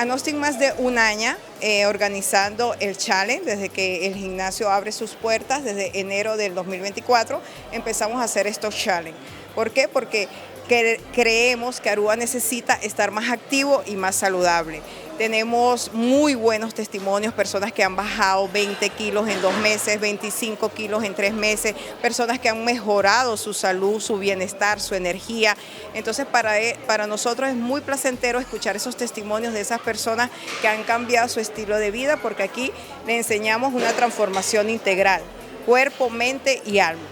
Nos tin mas di un aña organizando el challenge. Desde que el gimnasio abre sus puertas, desde enero del 2024, empezamos a hacer estos challenge. ¿Por qué? Porque creemos que Aruba necesita estar más activo y más saludable. Tenemos muy buenos testimonios, personas que han bajado 20 kilos en 2 meses, 25 kilos en 3 meses, personas que han mejorado su salud, su bienestar, su energía. Entonces, para nosotros es muy placentero escuchar esos testimonios de esas personas que han cambiado su estilo de vida, porque aquí le enseñamos una transformación integral, cuerpo, mente y alma.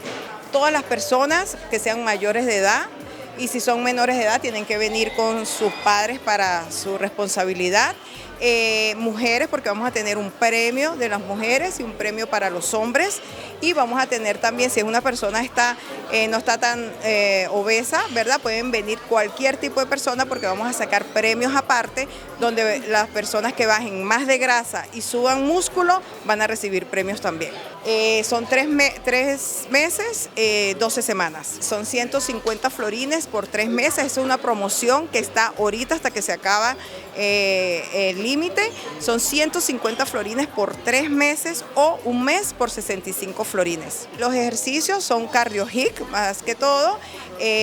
Todas las personas que sean mayores de edad, y si son menores de edad tienen que venir con sus padres para su responsabilidad. Mujeres, porque vamos a tener un premio de las mujeres y un premio para los hombres. Y vamos a tener también, si una persona no está tan obesa, ¿verdad? Pueden venir cualquier tipo de persona porque vamos a sacar premios aparte donde las personas que bajen más de grasa y suban músculo van a recibir premios también. Son 3 meses, 12 semanas. Son 150 florines por 3 meses. Es una promoción que está ahorita hasta que se acaba el límite. Son 150 florines por 3 meses o un mes por 65 florines. Los ejercicios son cardio HIIT, más que todo.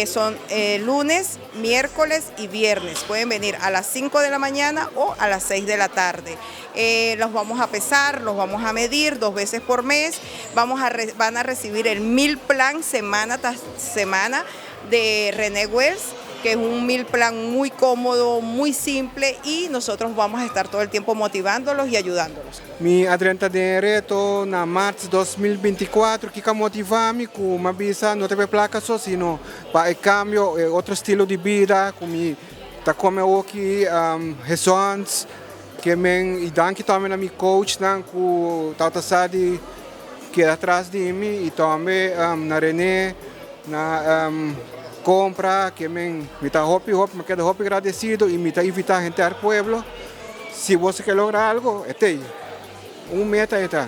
Son lunes, miércoles y viernes. Pueden venir a las 5 de la mañana o a las 6 de la tarde. Los vamos a pesar, los vamos a medir dos veces por mes. Van a recibir el meal plan semana tras semana de René Wells, que es un meal plan muy cómodo, muy simple, y nosotros vamos a estar todo el tiempo motivándolos y ayudándolos. Mi a drenta den reto na maart 2024, cu a motiva mi cu mi a bisa no ta placa so, sino pa e cambio, otro estilo di bida, cu mi ta come aki restaurants, kiermen y danki tambe na mi coach nan cu tata sadi cu atras di mi y tambe na René na compra kiermen mi ta hopi hopi, mi ta keda hopi agradecido y mi ta invita henter e pueblo: si bo kier logra algo, ta un meta ta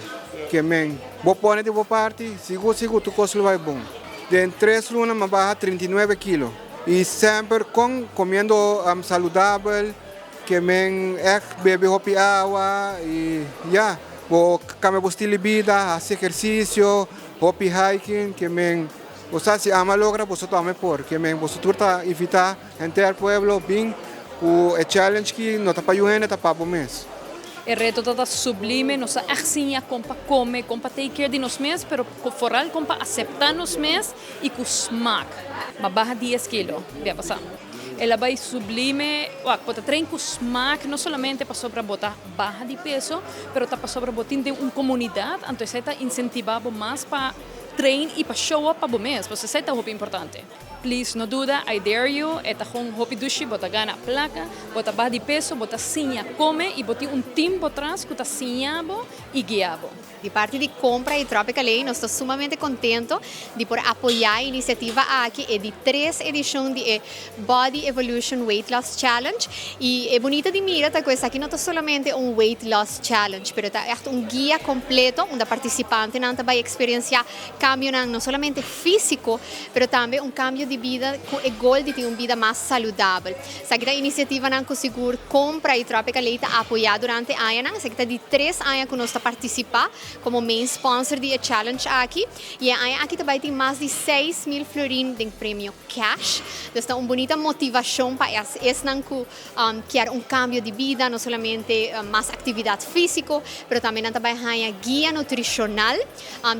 kiermen bo pone di bo parti, sigur sigur tur cos bay bon. Den 3 luna mi a baha 39 kilo y semper cu comiendo saludabel, kiermen echt bebe hopi awa y ja, bo cambia bo estilo di bida, haci ehercicio, hopi hiking, kiermen bo si ami a logra, bo tambe por. Kiermen bo tur ta invita henter pueblo bin cu e challenge cu no ta pa hende, ta pa bo mes. E reto ta sublime, nos a siña con pa come, con pa take care di nos mes, pero vooral con pa acepta nos mes y cu smaak. M'a baha 10 kilo, biaha pasa. El a bay sublime, wak, bo ta train cu smaak, no solamente pasobra bo ta baha di peso, pero ta pasobra bo tin un comunidad, anto esey ta incentiva mas pa train y pa show up pa bo mes, pasobra esey ta hopi importante. Please, no duda, I dare you, e ta gewoon hopi dushi, bo ta gana placa, bo ta baha di peso, bo ta siña come y bo tin un team patras cu ta siña bo y guia bo. Di parti di Compra y Tropical A, nos ta sumamente contento di por apoya e iniciativa aki, e di 3 edicion di Body Evolution Weight Loss Challenge. Y e bunita di mira ta cu esaki no ta solamente un Weight Loss Challenge, pero ta echt un guia completo, unda participantenan ta bay experiencia cambio no solamente fisico, pero tambe un cambio di bida cu e goal di tin un bida mas saludabel. Esaki ta iniciativa cu sigur Compra y Tropical A ta apoya durante aña, esaki ta di 3 aña cu nos ta participa como main sponsor di e challenge aki. Y aki tambe tin mas di 6 mil florin di premio cash. Anto, un bunita motivacion pa esnan cu kier un cambio di bida, no solamente mas actividad fisico, pero tambe tambe guia nutricional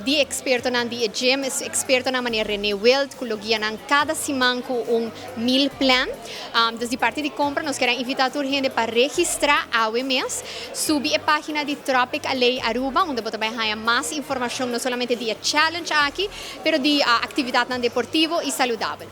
di expertonan di gym, expertonan manera René Wild, cu lo guia cada siman cu un meal plan. Di parti di Compra, nos kier invita tur hende pa registra awe mes, subi e pagina di Tropic Alley Aruba, unda bo tambe haya mas informacion no solamente di challenge aki, pero di actividad deportivo y saludabel.